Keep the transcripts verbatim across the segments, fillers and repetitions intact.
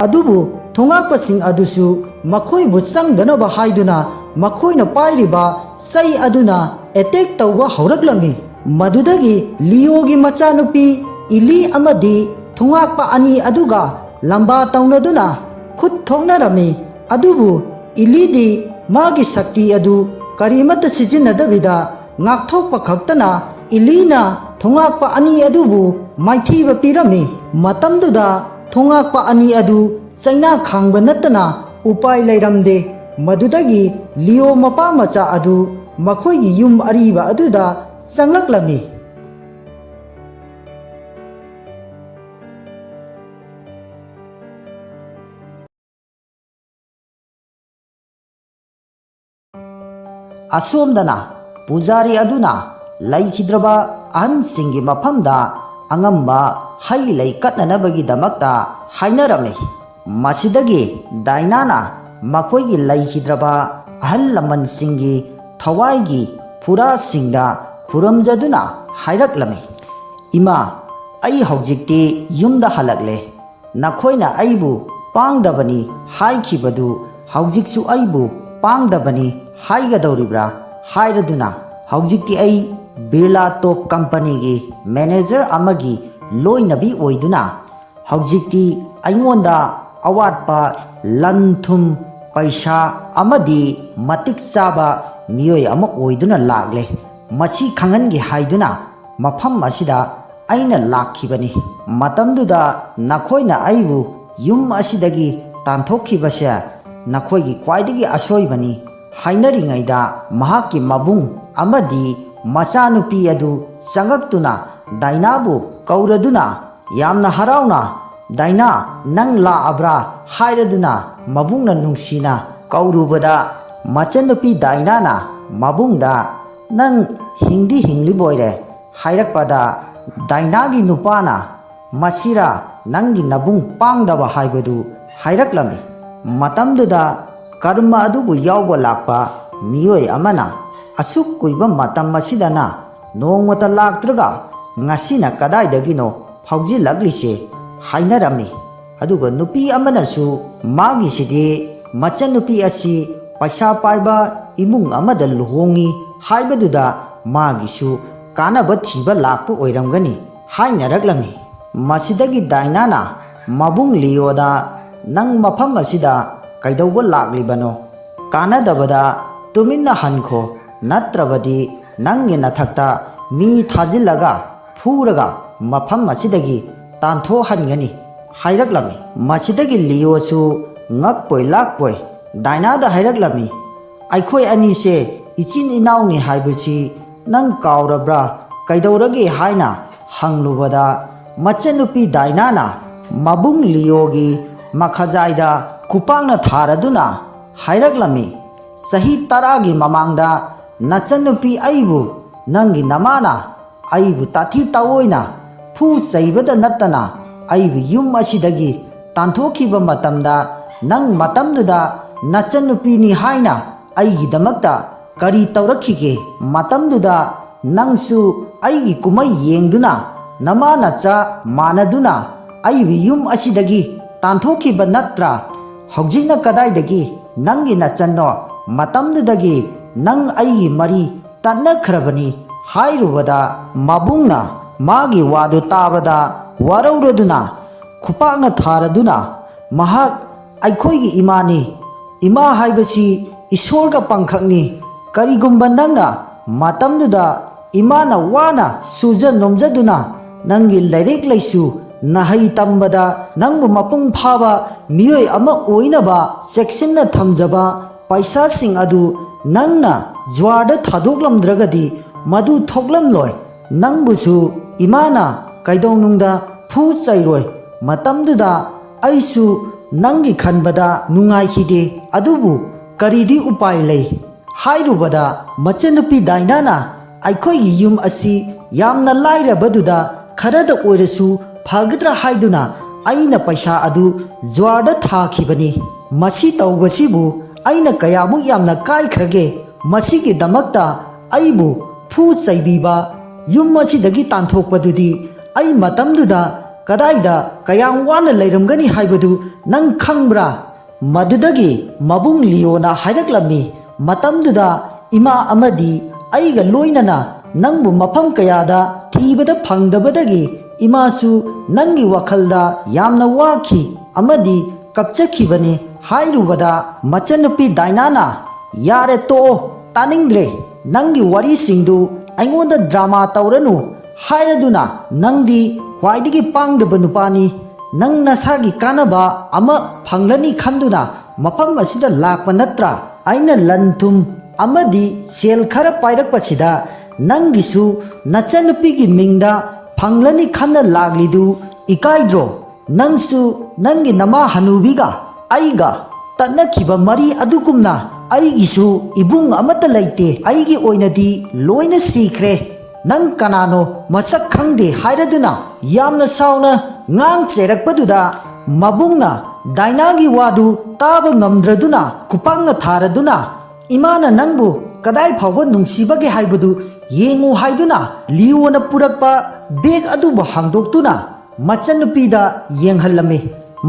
ꯑꯗꯨꯕꯨ ꯊꯣꯉꯥꯛꯄꯁꯤꯡ ꯑꯗꯨꯁꯨ ꯃꯈꯣꯏꯕꯨ ꯆꯪꯗꯅꯕ ꯍꯥꯏꯗꯨꯅ ꯃꯈꯣꯏꯅ ꯄꯥꯏꯔꯤꯕ ꯆꯩ ꯑꯗꯨꯅ ꯑꯦꯇꯦꯛ ꯇꯧꯕ ꯍꯧꯔꯛꯂꯝꯃꯤ꯫ ꯃꯗꯨꯗꯒꯤ ꯂꯤꯑꯣꯒꯤ ꯃꯆꯥꯅꯨꯄꯤ ꯏꯂꯤ ꯑꯃꯗꯤ ꯊꯣꯉꯥꯛꯄ ꯑꯅꯤ ꯑꯗꯨꯒ ꯂꯝꯕꯥ ꯇꯧꯅꯗꯨꯅ ꯈꯨꯠ ꯊꯣꯛꯅꯔꯝꯃꯤ꯫ ꯑꯗꯨꯕꯨ ꯏꯂꯤꯗꯤ ꯃꯥꯒꯤ ꯁꯛꯇꯤ ꯑꯗꯨ ꯀꯔꯤꯃꯠꯇ ꯁꯤꯖꯤꯟꯅꯗꯕꯤꯗ ꯉꯥꯛꯊꯣꯛꯄ ꯈꯛꯇꯅ ꯏꯂꯤꯅ ꯊꯣꯉꯥꯛꯄ ꯑꯅꯤ ꯑꯗꯨꯕꯨ ꯃꯥꯏꯊꯤꯕ ꯄꯤꯔꯝꯃꯤ꯫ ꯃꯇꯝꯗꯨꯗ ꯊꯣꯉꯥꯛꯄ ꯑꯅꯤ ꯑꯗꯨ ꯆꯩꯅꯥ ꯈꯥꯡꯕ ꯅꯠꯇꯅ ꯎꯄꯥꯏ ꯂꯩꯔꯝꯗꯦ꯫ ꯃꯗꯨꯗꯒꯤ ꯂꯤꯑꯣ ꯃꯄꯥ ꯃꯆꯥ ꯑꯗꯨ ꯃꯈꯣꯏꯒꯤ ꯌꯨꯝ ꯑꯔꯤꯕ ꯑꯗꯨꯗ ꯆꯪꯂꯛꯂꯝꯃꯤ꯫ ꯑꯁꯣꯝꯗꯅ ꯄꯨꯖꯥꯔꯤ ꯑꯗꯨꯅ ꯂꯩꯈꯤꯗ꯭ꯔꯕ ꯑꯍꯟꯁꯤꯡꯒꯤ ꯃꯐꯝꯗ ꯑꯉꯝꯕ ꯍꯩ ꯂꯩ ꯀꯠꯅꯅꯕꯒꯤꯗꯃꯛꯇ ꯍꯥꯏꯅꯔꯝꯃꯤ꯫ ꯃꯁꯤꯗꯒꯤ ꯗꯥꯏꯅꯥꯅ ꯃꯈꯣꯏꯒꯤ ꯂꯩꯈꯤꯗ꯭ꯔꯕ ꯑꯍꯜ ꯂꯃꯟꯁꯤꯡꯒꯤ ꯊꯋꯥꯏꯒꯤ ꯐꯨꯔꯥꯁꯤꯡꯗ ꯈꯨꯔꯨꯝꯖꯗꯨꯅ ꯍꯥꯏꯔꯛꯂꯝꯃꯤ, "ꯏꯃꯥ, ꯑꯩ ꯍꯧꯖꯤꯛꯇꯤ ꯌꯨꯝꯗ ꯍꯜꯂꯛꯂꯦ꯫ ꯅꯈꯣꯏꯅ ꯑꯩꯕꯨ ꯄꯥꯡꯗꯕꯅꯤ ꯍꯥꯏꯈꯤꯕꯗꯨ ꯍꯧꯖꯤꯛꯁꯨ ꯑꯩꯕꯨ ꯄꯥꯡꯗꯕꯅꯤ ꯍꯥꯏꯒꯗꯧꯔꯤꯕ꯭ꯔꯥ?" ꯍꯥꯏꯔꯗꯨꯅ ꯍꯧꯖꯤꯛꯇꯤ ꯑꯩ ꯕꯤꯔꯂꯥ ꯇꯣꯞ ꯀꯝꯄꯅꯤꯒꯤ ꯃꯦꯅꯦꯖꯔ ꯑꯃꯒꯤ ꯂꯣꯏꯅꯕꯤ ꯑꯣꯏꯗꯨꯅ ꯍꯧꯖꯤꯛꯇꯤ ꯑꯩꯉꯣꯟꯗ ꯑꯋꯥꯠꯄ ꯂꯟ ꯊꯨꯝ, ꯄꯩꯁꯥ ꯑꯃꯗꯤ ꯃꯇꯤꯛ ꯆꯥꯕ ꯃꯤꯑꯣꯏ ꯑꯃ ꯑꯣꯏꯗꯨꯅ ꯂꯥꯛꯂꯦ꯫ ꯃꯁꯤ ꯈꯪꯍꯟꯒꯦ ꯍꯥꯏꯗꯨꯅ ꯃꯐꯝ ꯑꯁꯤꯗ ꯑꯩꯅ ꯂꯥꯛꯈꯤꯕꯅꯤ꯫ ꯃꯇꯝꯗꯨꯗ ꯅꯈꯣꯏꯅ ꯑꯩꯕꯨ ꯌꯨꯝ ꯑꯁꯤꯗꯒꯤ ꯇꯥꯟꯊꯣꯛꯈꯤꯕꯁꯦ ꯅꯈꯣꯏꯒꯤ ꯈ꯭ꯋꯥꯏꯗꯒꯤ ꯑꯁꯣꯏꯕꯅꯤ ꯍꯥꯏꯅꯔꯤꯉꯩꯗ ꯃꯍꯥꯛꯀꯤ ꯃꯕꯨꯡ ꯑꯃꯗꯤ ꯃꯆꯥꯅꯨꯄꯤ ꯑꯗꯨ ꯆꯪꯉꯛꯇꯨꯅ ꯗꯥꯏꯅꯥꯕꯨ ꯀꯧꯔꯗꯨꯅ ꯌꯥꯝꯅ ꯍꯔꯥꯎꯅ, "ꯗꯥꯏꯅꯥ, ꯅꯪ ꯂꯥꯛꯑꯕ꯭ꯔꯥ?" ꯍꯥꯏꯔꯗꯨꯅ ꯃꯕꯨꯡꯅ ꯅꯨꯡꯁꯤꯅ ꯀꯧꯔꯨꯕꯗ ꯃꯆꯟꯅꯨꯄꯤ ꯗꯥꯏꯅꯥꯅ ꯃꯕꯨꯡꯗ, "ꯅꯪ ꯍꯤꯡꯗꯤ ꯍꯤꯡꯂꯤꯕꯣꯏꯔꯦ" ꯍꯥꯏꯔꯛꯄꯗ ꯗꯥꯏꯅꯥꯒꯤ ꯅꯨꯄꯥꯅ, "ꯃꯁꯤꯔꯥ ꯅꯪꯒꯤ ꯅꯕꯨꯡ ꯄꯥꯡꯗꯕ ꯍꯥꯏꯕꯗꯨ?" ꯍꯥꯏꯔꯛꯂꯝꯃꯤ꯫ ꯃꯇꯝꯗꯨꯗ ꯀꯔꯃ ꯑꯗꯨꯕꯨ ꯌꯥꯎꯕ ꯂꯥꯛꯄ ꯃꯤꯑꯣꯏ ꯑꯃꯅ ꯑꯁꯨꯛ ꯀꯨꯏꯕ ꯃꯇꯝ ꯑꯁꯤꯗꯅ ꯅꯣꯡꯃꯇ ꯂꯥꯛꯇ꯭ꯔꯒ ꯉꯁꯤꯅ ꯀꯗꯥꯏꯗꯒꯤꯅꯣ ꯐꯥꯎꯖꯤꯜꯂꯛꯂꯤꯁꯦ ꯍꯥꯏꯅꯔꯝꯃꯤ꯫ ꯑꯗꯨꯒ ꯅꯨꯄꯤ ꯑꯃꯅꯁꯨ ꯃꯥꯒꯤꯁꯤꯗꯤ ꯃꯆꯟꯅꯨꯄꯤ ꯑꯁꯤ ꯄꯩꯁꯥ ꯄꯥꯏꯕ ꯏꯃꯨꯡ ꯑꯃꯗ ꯂꯨꯍꯣꯡꯉꯤ ꯍꯥꯏꯕꯗꯨꯗ ꯃꯥꯒꯤꯁꯨ ꯀꯥꯟꯅꯕ ꯊꯤꯕ ꯂꯥꯛꯄ ꯑꯣꯏꯔꯝꯒꯅꯤ ꯍꯥꯏꯅꯔꯛꯂꯝꯃꯤ꯫ ꯃꯁꯤꯗꯒꯤ ꯗꯥꯏꯅꯥꯅ ꯃꯕꯨꯡ ꯂꯤꯌꯣꯗ, "ꯅꯪ ꯃꯐꯝ ꯑꯁꯤꯗ ꯀꯩꯗꯧꯕ ꯂꯥꯛꯂꯤꯕꯅꯣ? ꯀꯥꯟꯅꯗꯕꯗ ꯇꯨꯃꯤꯟꯅ ꯍꯟꯈꯣ, ꯅꯠꯇ꯭ꯔꯕꯗꯤ ꯅꯪꯒꯤ ꯅꯊꯛꯇ ꯃꯤ ꯊꯥꯖꯤꯜꯂꯒ ꯐꯨꯔꯒ ꯃꯐꯝ ꯑꯁꯤꯗꯒꯤ ꯇꯥꯟꯊꯣꯛꯍꯟꯒꯅꯤ" ꯍꯥꯏꯔꯛꯂꯝꯃꯤ꯫ ꯃꯁꯤꯗꯒꯤ ꯂꯤꯌꯣꯁꯨ ꯉꯛꯄꯣꯏ ꯂꯥꯛꯄꯣꯏ ꯗꯥꯏꯅꯥꯗ ꯍꯥꯏꯔꯛꯂꯝꯃꯤ, "ꯑꯩꯈꯣꯏ ꯑꯅꯤꯁꯦ ꯏꯆꯤꯟ ꯏꯅꯥꯎꯅꯤ ꯍꯥꯏꯕꯁꯤ ꯅꯪ ꯀꯥꯎꯔꯕ꯭ꯔꯥ? ꯀꯩꯗꯧꯔꯒꯦ?" ꯍꯥꯏꯅ ꯍꯪꯂꯨꯕꯗ, ꯃꯆꯟꯅꯨꯄꯤ ꯗꯥꯏꯅꯥꯅ ꯃꯕꯨꯡ ꯂꯤꯌꯣꯒꯤ ꯃꯈꯖꯥꯏꯗ ꯈꯨꯄꯥꯛꯅ ꯊꯥꯔꯗꯨꯅ ꯍꯥꯏꯔꯛꯂꯝꯃꯤ, "ꯆꯍꯤ ꯇꯔꯥꯒꯤ ꯃꯃꯥꯡꯗ ꯅꯆꯟꯅꯨꯄꯤ ꯑꯩꯕꯨ ꯅꯪꯒꯤ ꯅꯃꯥꯅ ꯑꯩꯕꯨ ꯇꯥꯊꯤ ꯇꯥꯑꯣꯏꯅ ꯐꯨ ꯆꯩꯕꯗ ꯅꯠꯇꯅ ꯑꯩꯕꯨ ꯌꯨꯝ ꯑꯁꯤꯗꯒꯤ ꯇꯥꯟꯊꯣꯛꯈꯤꯕ ꯃꯇꯝꯗ, ꯅꯪ ꯃꯇꯝꯗꯨꯗ ꯅꯆꯟꯅꯨꯄꯤꯅꯤ ꯍꯥꯏꯅ ꯑꯩꯒꯤꯗꯃꯛꯇ ꯀꯔꯤ ꯇꯧꯔꯛꯈꯤꯒꯦ? ꯃꯇꯝꯗꯨꯗ ꯅꯪꯁꯨ ꯑꯩꯒꯤ ꯀꯨꯝꯍꯩ ꯌꯦꯡꯗꯨꯅ ꯅꯃꯥ ꯅꯆꯥ ꯃꯥꯟꯅꯗꯨꯅ ꯑꯩꯕꯨ ꯌꯨꯝ ꯑꯁꯤꯗꯒꯤ ꯇꯥꯟꯊꯣꯛꯈꯤꯕ ꯅꯠꯇ꯭ꯔꯥ? ꯍꯧꯖꯤꯛꯅ ꯀꯗꯥꯏꯗꯒꯤ ꯅꯪꯒꯤ ꯅꯆꯟꯅꯣ? ꯃꯇꯝꯗꯨꯗꯒꯤ ꯅꯪ ꯑꯩꯒꯤ ꯃꯔꯤ ꯇꯠꯅꯈ꯭ꯔꯕꯅꯤ" ꯍꯥꯏꯔꯨꯕꯗ, ꯃꯕꯨꯡꯅ ꯃꯥꯒꯤ ꯋꯥꯗꯨ ꯇꯥꯕꯗ ꯋꯥꯔꯧꯔꯗꯨꯅ ꯈꯨꯄꯥꯛꯅ ꯊꯥꯔꯗꯨꯅ, ꯃꯍꯥꯛ ꯑꯩꯈꯣꯏꯒꯤ ꯏꯃꯥꯅꯤ꯫ ꯏꯃꯥ ꯍꯥꯏꯕꯁꯤ ꯏꯁꯣꯔꯒ ꯄꯥꯡꯈꯛꯅꯤ꯫ ꯀꯔꯤꯒꯨꯝꯕ ꯅꯪꯅ ꯃꯇꯝꯗꯨꯗ ꯏꯃꯥꯅ ꯋꯥꯅ ꯁꯨꯖ ꯅꯣꯝꯖꯗꯨꯅ ꯅꯪꯒꯤ ꯂꯥꯏꯔꯤꯛ ꯂꯥꯏꯁꯨ ꯅꯍꯩ ꯇꯝꯕꯗ ꯅꯪꯕꯨ ꯃꯄꯨꯡ ꯐꯥꯕ ꯃꯤꯑꯣꯏ ꯑꯃ ꯑꯣꯏꯅꯕ ꯆꯦꯛꯁꯤꯟꯅ ꯊꯝꯖꯕ ꯄꯩꯁꯥꯁꯤꯡ ꯑꯗꯨ ꯅꯪꯅ ꯖ꯭ꯋꯥꯔꯗ ꯊꯥꯗꯣꯛꯂꯝꯗ꯭ꯔꯒꯗꯤ ꯃꯗꯨ ꯊꯣꯛꯂꯝꯂꯣꯏ꯫ ꯅꯪꯕꯨꯁꯨ ꯏꯃꯥꯅ ꯀꯩꯗꯧꯅꯨꯡꯗ ꯐꯨ ꯆꯩꯔꯣꯏ꯫ ꯃꯇꯝꯗꯨꯗ ꯑꯩꯁꯨ ꯅꯪꯒꯤ ꯈꯟꯕꯗ ꯅꯨꯡꯉꯥꯏꯈꯤꯗꯦ, ꯑꯗꯨꯕꯨ ꯀꯔꯤꯗꯤ ꯎꯄꯥꯏ ꯂꯩ? ꯍꯥꯏꯔꯨꯕꯗ, ꯃꯆꯟꯅꯨꯄꯤ ꯗꯥꯏꯅꯥꯅ ꯑꯩꯈꯣꯏꯒꯤ ꯌꯨꯝ ꯑꯁꯤ ꯌꯥꯝꯅ ꯂꯥꯏꯔꯕꯗꯨꯗ ꯈꯔꯗ ꯑꯣꯏꯔꯁꯨ ꯐꯒꯗ꯭ꯔꯥ ꯍꯥꯏꯗꯨꯅ ꯑꯩꯅ ꯄꯩꯁꯥ ꯑꯗꯨ ꯖ꯭ꯋꯥꯔꯗ ꯊꯥꯈꯤꯕꯅꯤ꯫ ꯃꯁꯤ ꯇꯧꯕꯁꯤꯕꯨ ꯑꯩꯅ ꯀꯌꯥꯃꯨꯛ ꯌꯥꯝꯅ ꯀꯥꯏꯈ꯭ꯔꯒꯦ? ꯃꯁꯤꯒꯤꯗꯃꯛꯇ ꯑꯩꯕꯨ ꯐꯨ ꯆꯩꯕꯤꯕ, ꯌꯨꯝ ꯑꯁꯤꯗꯒꯤ ꯇꯥꯟꯊꯣꯛꯄꯗꯨꯗꯤ ꯑꯩ ꯃꯇꯝꯗꯨꯗ ꯀꯗꯥꯏꯗ ꯀꯌꯥꯝ ꯋꯥꯅ ꯂꯩꯔꯝꯒꯅꯤ ꯍꯥꯏꯕꯗꯨ ꯅꯪ ꯈꯪꯕ꯭ꯔꯥ? ꯃꯗꯨꯗꯒꯤ ꯃꯕꯨꯡ ꯂꯤꯌꯣꯅ ꯍꯥꯏꯔꯛꯂꯝꯃꯤ, "ꯃꯇꯝꯗꯨꯗ ꯏꯃꯥ ꯑꯃꯗꯤ ꯑꯩꯒ ꯂꯣꯏꯅꯅ ꯅꯪꯕꯨ ꯃꯐꯝ ꯀꯌꯥꯗ ꯊꯤꯕꯗ ꯐꯪꯗꯕꯗꯒꯤ ꯏꯃꯥꯁꯨ ꯅꯪꯒꯤ ꯋꯥꯈꯜꯗ ꯌꯥꯝꯅ ꯋꯥꯈꯤ ꯑꯃꯗꯤ ꯀꯞꯆꯈꯤꯕꯅꯤ" ꯍꯥꯏꯔꯨꯕꯗ, ꯃꯆꯟꯅꯨꯄꯤ ꯗꯥꯏꯅꯥꯅ, "ꯌꯥꯔꯦ, ꯇꯣꯛꯑꯣ, ꯇꯥꯅꯤꯡꯗ꯭ꯔꯦ꯫ ꯅꯪꯒꯤ ꯋꯥꯔꯤꯁꯤꯡꯗꯨ ꯑꯩꯉꯣꯟꯗ ꯗ꯭ꯔꯃꯥ ꯇꯧꯔꯅꯨ ꯍꯥꯏꯔꯗꯨꯅ, ꯅꯪꯗꯤ ꯈ꯭ꯋꯥꯏꯗꯒꯤ ꯄꯥꯡꯗꯕ ꯅꯨꯄꯥꯅꯤ꯫ ꯅꯪ ꯅꯁꯥꯒꯤ ꯀꯥꯟꯅꯕ ꯑꯃ ꯐꯪꯂꯅꯤ ꯈꯟꯗꯨꯅ ꯃꯐꯝ ꯑꯁꯤꯗ ꯂꯥꯛꯄ ꯅꯠꯇ꯭ꯔꯥ? ꯑꯩꯅ ꯂꯟ ꯊꯨꯝ ꯑꯃꯗꯤ ꯁꯦꯜ ꯈꯔ ꯄꯥꯏꯔꯛꯄꯁꯤꯗ ꯅꯪꯒꯤꯁꯨ ꯅꯆꯟꯅꯨꯄꯤꯒꯤ ꯃꯤꯡꯗ ꯐꯪꯂꯅꯤ ꯈꯟꯅ ꯂꯥꯛꯂꯤꯗꯨ ꯏꯀꯥꯏꯗ꯭ꯔꯣ? ꯅꯪꯁꯨ ꯅꯪꯒꯤ ꯅꯃꯥ ꯍꯅꯨꯕꯤꯒ ꯑꯩꯒ ꯇꯠꯅꯈꯤꯕ ꯃꯔꯤ ꯑꯗꯨꯒꯨꯝꯅ ꯑꯩꯒꯤꯁꯨ ꯏꯕꯨꯡ ꯑꯃꯠꯇ ꯂꯩꯇꯦ꯫ ꯑꯩꯒꯤ ꯑꯣꯏꯅꯗꯤ ꯂꯣꯏꯅ ꯁꯤꯈ꯭ꯔꯦ꯫ ꯅꯪ ꯀꯅꯥꯅꯣ ꯃꯁꯛ ꯈꯪꯗꯦ" ꯍꯥꯏꯔꯗꯨꯅ ꯌꯥꯝꯅ ꯁꯥꯎꯅ ꯉꯥꯡ ꯆꯩꯔꯛꯄꯗꯨꯗ, ꯃꯕꯨꯡꯅ ꯗꯥꯏꯅꯥꯒꯤ ꯋꯥꯗꯨ ꯇꯥꯕ ꯉꯝꯗ꯭ꯔꯗꯨꯅ ꯈꯨꯄꯥꯛꯅ ꯊꯥꯔꯗꯨꯅ, "ꯏꯃꯥꯅ ꯅꯪꯕꯨ ꯀꯗꯥꯏ ꯐꯥꯎꯕ ꯅꯨꯡꯁꯤꯕꯒꯦ ꯍꯥꯏꯕꯗꯨ ꯌꯦꯡꯉꯨ" ꯍꯥꯏꯗꯨꯅ ꯂꯤꯌꯣꯅ ꯄꯨꯔꯛꯄ ꯕꯦꯒ ꯑꯗꯨꯕꯨ ꯍꯥꯡꯗꯣꯛꯇꯨꯅ ꯃꯆꯟꯅꯨꯄꯤꯗ ꯌꯦꯡꯍꯜꯂꯝꯃꯤ꯫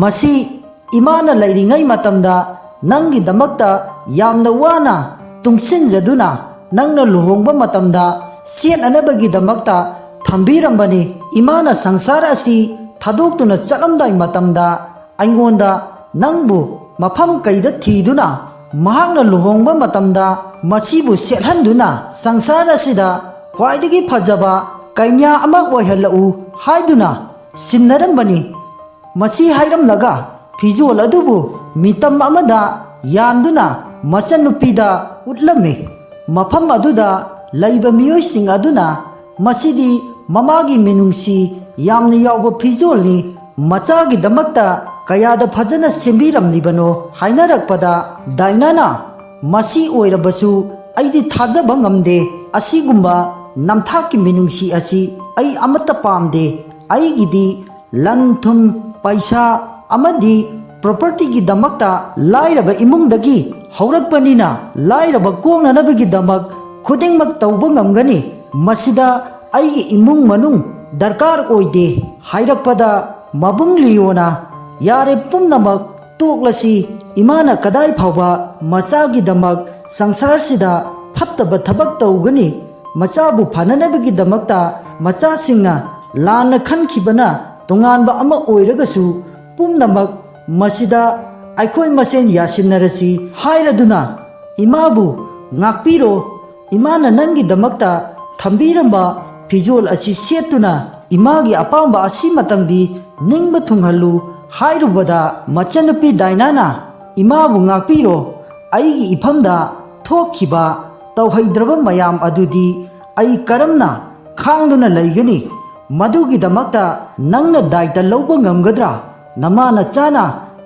"ꯃꯁꯤ ꯏꯃꯥꯅ ꯂꯩꯔꯤꯉꯩ ꯃꯇꯝꯗ ꯅꯪꯒꯤꯗꯃꯛꯇ ꯌꯥꯝꯅ ꯋꯥꯅ ꯇꯨꯡꯁꯤꯟꯖꯗꯨꯅ, ꯅꯪꯅ ꯂꯨꯍꯣꯡꯕ ꯃꯇꯝꯗ ꯁꯦꯠꯅꯅꯕꯒꯤꯗꯃꯛꯇ ꯊꯝꯕꯤꯔꯝꯕꯅꯤ꯫ ꯏꯃꯥꯅ ꯁꯪꯁꯥꯔ ꯑꯁꯤ ꯊꯥꯗꯣꯛꯇꯨꯅ ꯆꯠꯂꯝꯗꯥꯏ ꯃꯇꯝꯗ ꯑꯩꯉꯣꯟꯗ ꯅꯪꯕꯨ ꯃꯐꯝ ꯀꯩꯗ ꯊꯤꯗꯨꯅ, ꯃꯍꯥꯛꯅ ꯂꯨꯍꯣꯡꯕ ꯃꯇꯝꯗ ꯃꯁꯤꯕꯨ ꯁꯦꯠꯍꯟꯗꯨꯅ ꯁꯪꯁꯥꯔ ꯑꯁꯤꯗ ꯈ꯭ꯋꯥꯏꯗꯒꯤ ꯐꯖꯕ ꯀꯩꯅ꯭ꯌꯥ ꯑꯃ ꯑꯣꯏꯍꯜꯂꯛꯎ ꯍꯥꯏꯗꯨꯅ ꯁꯤꯟꯅꯔꯝꯕꯅꯤ"꯫ ꯃꯁꯤ ꯍꯥꯏꯔꯝꯂꯒ ꯐꯤꯖꯣꯜ ꯑꯗꯨꯕꯨ ꯃꯤꯇꯝ ꯑꯃꯗ ꯌꯥꯟꯗꯨꯅ ꯃꯆꯟꯅꯨꯄꯤꯗ ꯎꯠꯂꯝꯃꯤ꯫ ꯃꯐꯝ ꯑꯗꯨꯗ ꯂꯩꯕ ꯃꯤꯑꯣꯏꯁꯤꯡ ꯑꯗꯨꯅ, "ꯃꯁꯤꯗꯤ ꯃꯃꯥꯒꯤ ꯃꯤꯅꯨꯡꯁꯤ ꯌꯥꯝꯅ ꯌꯥꯎꯕ ꯐꯤꯖꯣꯜꯅꯤ, ꯃꯆꯥꯒꯤꯗꯃꯛꯇ ꯀꯌꯥꯗ ꯐꯖꯅ ꯁꯦꯝꯕꯤꯔꯝꯂꯤꯕꯅꯣ" ꯍꯥꯏꯅꯔꯛꯄꯗ, ꯗꯥꯏꯅꯥꯅ, "ꯃꯁꯤ ꯑꯣꯏꯔꯕꯁꯨ ꯑꯩꯗꯤ ꯊꯥꯖꯕ ꯉꯝꯗꯦ꯫ ꯑꯁꯤꯒꯨꯝꯕ ꯅꯝꯊꯥꯛꯀꯤ ꯃꯤꯅꯨꯡꯁꯤ ꯑꯁꯤ ꯑꯩ ꯑꯃꯠꯇ ꯄꯥꯝꯗꯦ꯫ ꯑꯩꯒꯤꯗꯤ ꯂꯟ ꯊꯨꯝ, ꯄꯩꯁꯥ ꯑꯃꯗꯤ ꯄ꯭ꯔꯣꯄꯔꯇꯤꯒꯤꯗꯃꯛꯇ ꯂꯥꯏꯔꯕ ꯏꯃꯨꯡꯗꯒꯤ ꯍꯧꯔꯛꯄꯅꯤꯅ, ꯂꯥꯏꯔꯕ ꯀꯣꯛꯅꯅꯕꯒꯤꯗꯃꯛ ꯈꯨꯗꯤꯡꯃꯛ ꯇꯧꯕ ꯉꯝꯒꯅꯤ꯫ ꯃꯁꯤꯗ ꯑꯩꯒꯤ ꯏꯃꯨꯡ ꯃꯅꯨꯡ ꯗꯔꯀꯥꯔ ꯑꯣꯏꯗꯦ"꯫ ꯍꯥꯏꯔꯛꯄꯗ ꯃꯕꯨꯡ ꯂꯤꯌꯣꯅ, "ꯌꯥꯔꯦ, ꯄꯨꯝꯅꯃꯛ ꯇꯣꯛꯂꯁꯤ꯫ ꯏꯃꯥꯅ ꯀꯗꯥꯏ ꯐꯥꯎꯕ ꯃꯆꯥꯒꯤꯗꯃꯛ ꯁꯪꯁꯥꯔꯁꯤꯗ ꯐꯠꯇꯕ ꯊꯕꯛ ꯇꯧꯒꯅꯤ? ꯃꯆꯥꯕꯨ ꯐꯅꯅꯕꯒꯤꯗꯃꯛꯇ ꯃꯆꯥꯁꯤꯡꯅ ꯂꯥꯟꯅ ꯈꯟꯈꯤꯕꯅ ꯇꯣꯉꯥꯟꯕ ꯑꯃ ꯑꯣꯏꯔꯒꯁꯨ, ꯄꯨꯝꯅꯃꯛ ꯃꯁꯤꯗ ꯑꯩꯈꯣꯏ ꯃꯁꯦꯟ ꯌꯥꯁꯤꯟꯅꯔꯁꯤ" ꯍꯥꯏꯔꯗꯨꯅ ꯏꯃꯥꯕꯨ ꯉꯥꯛꯄꯤꯔꯣ꯫ ꯏꯃꯥꯅ ꯅꯪꯒꯤꯗꯃꯛꯇ ꯊꯝꯕꯤꯔꯝꯕ ꯐꯤꯖꯣꯜ ꯑꯁꯤ ꯁꯦꯠꯇꯨꯅ ꯏꯃꯥꯒꯤ ꯑꯄꯥꯝꯕ ꯑꯁꯤꯃꯇꯪꯗꯤ ꯅꯤꯡꯕ ꯊꯨꯡꯍꯜꯂꯨ ꯍꯥꯏꯔꯨꯕꯗ, ꯃꯆꯟꯅꯨꯄꯤ ꯗꯥꯏꯅꯥꯅ, "ꯏꯃꯥꯕꯨ ꯉꯥꯛꯄꯤꯔꯣ, ꯑꯩꯒꯤ ꯏꯐꯝꯗ ꯊꯣꯛꯈꯤꯕ ꯇꯧꯍꯩꯗ꯭ꯔꯕ ꯃꯌꯥꯝ ꯑꯗꯨꯗꯤ ꯑꯩ ꯀꯔꯝꯅ ꯈꯥꯡꯗꯨꯅ ꯂꯩꯒꯅꯤ? ꯃꯗꯨꯒꯤꯗꯃꯛꯇ ꯅꯪꯅ ꯗꯥꯏꯇ ꯂꯧꯕ ꯉꯝꯒꯗ꯭ꯔꯥ? ꯅꯃꯥ ꯅꯆꯥꯅ